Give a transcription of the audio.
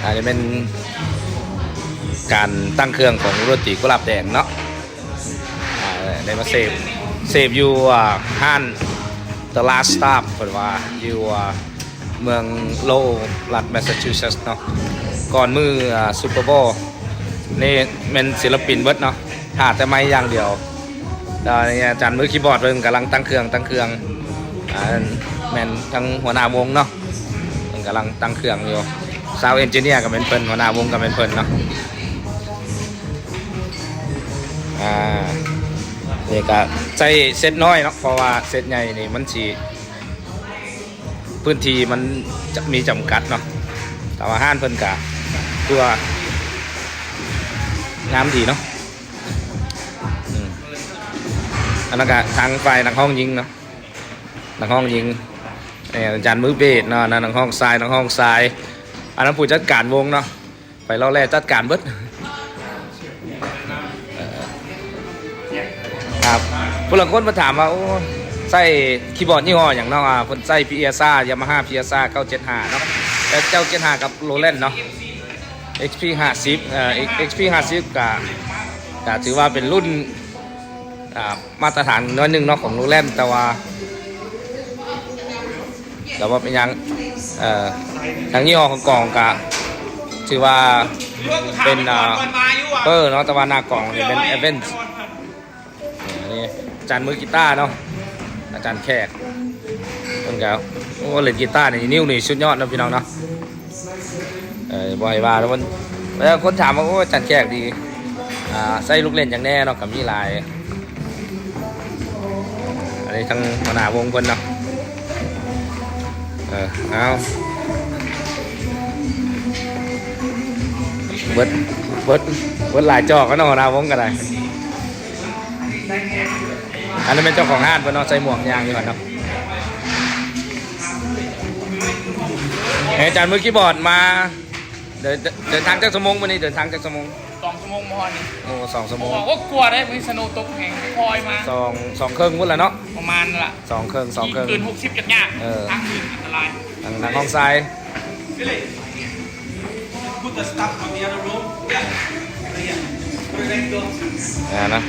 ອັນນີ້ແມ່ນການຕັ້ງເຄື່ອງຂອງວົງດົນຕີກຸຫຼາບແດງເນາະ. ອ່າ ໄດ້ມາເສບ ເສບຢູ່ ອ່າ ຮ້ານ The Last Stop ເພິ່ນວ່າ ຢູ່ ອ່າ ເມືອງໂລວ ລັດ Massachusetts ເນາະ. ກ່ອນມື້ ອ່າ Super Bowl ນີ້ແມ່ນສິນລະປິນເບິດເນາະ ຖ້າແຕ່ໄມຢ່າງດຽວ. ແລ້ວນີ້ອາຈານມືຄີບອດເພິ່ນກຳລັງຕັ້ງເຄື່ອງ ຕັ້ງເຄື່ອງ ອ່າ ແມ່ນທັງຫົວໜ້າວົງເນາະ ເພິ່ນກຳລັງຕັ້ງເຄື່ອງຢູ່. Sound engineer ກໍແມ່ນເພິ່ນ ຫົວໜ້າວົງກໍແມ່ນເພິ່ນເນາະ. ອ່າ ນີ້ກໍໃຊ້ເຊັດນ້ອຍເນາະ ເພາະວ່າເຊັດໃຫຍ່ນີ້ມັນຊິ ພື້ນທີ່ມັນຈະມີຈຳກັດເນາະ. ແຕ່ວ່າຮ້ານເພິ່ນກະຖືວ່າງາມດີເນາະ. ອືມ ອັນນັ້ນກະທາງຝ່າຍນັກຮ້ອງຍິງເນາະ ນັກຮ້ອງຍິງ ເອີ ອາຈານມືເບດເນາະ ອັນນັ້ນນັກຮ້ອງຊາຍ ນັກຮ້ອງຊາຍ ອັນນັ້ນຜູ້ຈັດການວົງເນາະ. ໄປເລົ່າແລ້ວຈັດການເບິດ. ເອີ ຄັບ ຜູ້ລາງຄົນມາຖາມວ່າ ໂອ້ ໃຊ້ຄີບອດຍີ່ຫໍ້ຫຍັງເນາະ? ອ່າ ເພິ່ນໃຊ້ Piazza Yamaha Piazza ເກົ້າເຈັດຫ້າເນາະ ແຕ່ເກົ້າເຈັດຫ້າກັບ Roland ເນາະ XP ຫ້າສິບ ເອີ XP ຫ້າສິບກະ ກະຖືວ່າເປັນລຸ້ນ ອ່າ ມາດຕະຖານໜ້ອຍໜຶ່ງເນາະຂອງ Roland ແຕ່ວ່າ ແຕ່ວ່າເປັນຫຍັງ ເອີ ທາງຍີ່ຫໍ້ຂອງກອງກະຖືວ່າເປັນ ອ່າ Pearl ເນາະ ແຕ່ວ່າໜ້າກອງນີ້ເປັນ Evans. ອັນນີ້ອາຈານມືກີຕາເນາະ ອາຈານແຂກ ເພິ່ນກະ ໂອ້ ຫຼິ້ນກີຕານີ້ ນິ້ວນີ້ສຸດຍອດເນາະ ພີ່ນ້ອງເນາະ. ເອີ ບໍ່ໃຫ້ວ່າແລ້ວ ເພິ່ນ ແລ້ວຄົນຖາມວ່າ ໂອ້ ອາຈານແຂກນີ້ ອ່າ ໃຊ້ລູກຫຼິ້ນຫຍັງແດ່ເນາະ ກໍມີຫຼາຍ. ອັນນີ້ທາງຫົວໜ້າວົງເພິ່ນເນາະ ເອີ ເອົາ ເບິດ ເບິດ ເບິດຫຼາຍຈອກແລ້ວເນາະ ຫົວໜ້າວົງກໍໄດ້. ອັນນັ້ນແມ່ນເຈົ້າຂອງຮ້ານເພິ່ນເນາະ ໃສ່ໝວກຍ່າງຢູ່ຫັ້ນເນາະ. ໃຫ້ອາຈານມືຄີບອດມາ ເດີນ ເດີນທາງຈັກຊົ່ວໂມງມື້ນີ້? ເດີນທາງຈັກຊົ່ວໂມງ? ສອງຊົ່ວໂມງບໍ່ຮອດນີ້. ໂອ້ ສອງຊົ່ວໂມງ ໂອ້ ກວ່າໄດ໋ ມື້ນີ້ສະໂນຕົກແຮງ ຄ່ອຍມາ ສອງ ສອງເຄິ່ງພຸ້ນລະເນາະ ປະມານນັ້ນລະ ສອງເຄິ່ງ ສອງເຄິ່ງ ເກີນຫົກສິບຈັກຍາກ. ເອີ ທາງອື່ນອັນຕະລາຍ. ທາງ ທາງຫ້ອງຊາຍ Put the stuff on the other room. Yeah. Yeah. Put it next door. ອ່າ ນະ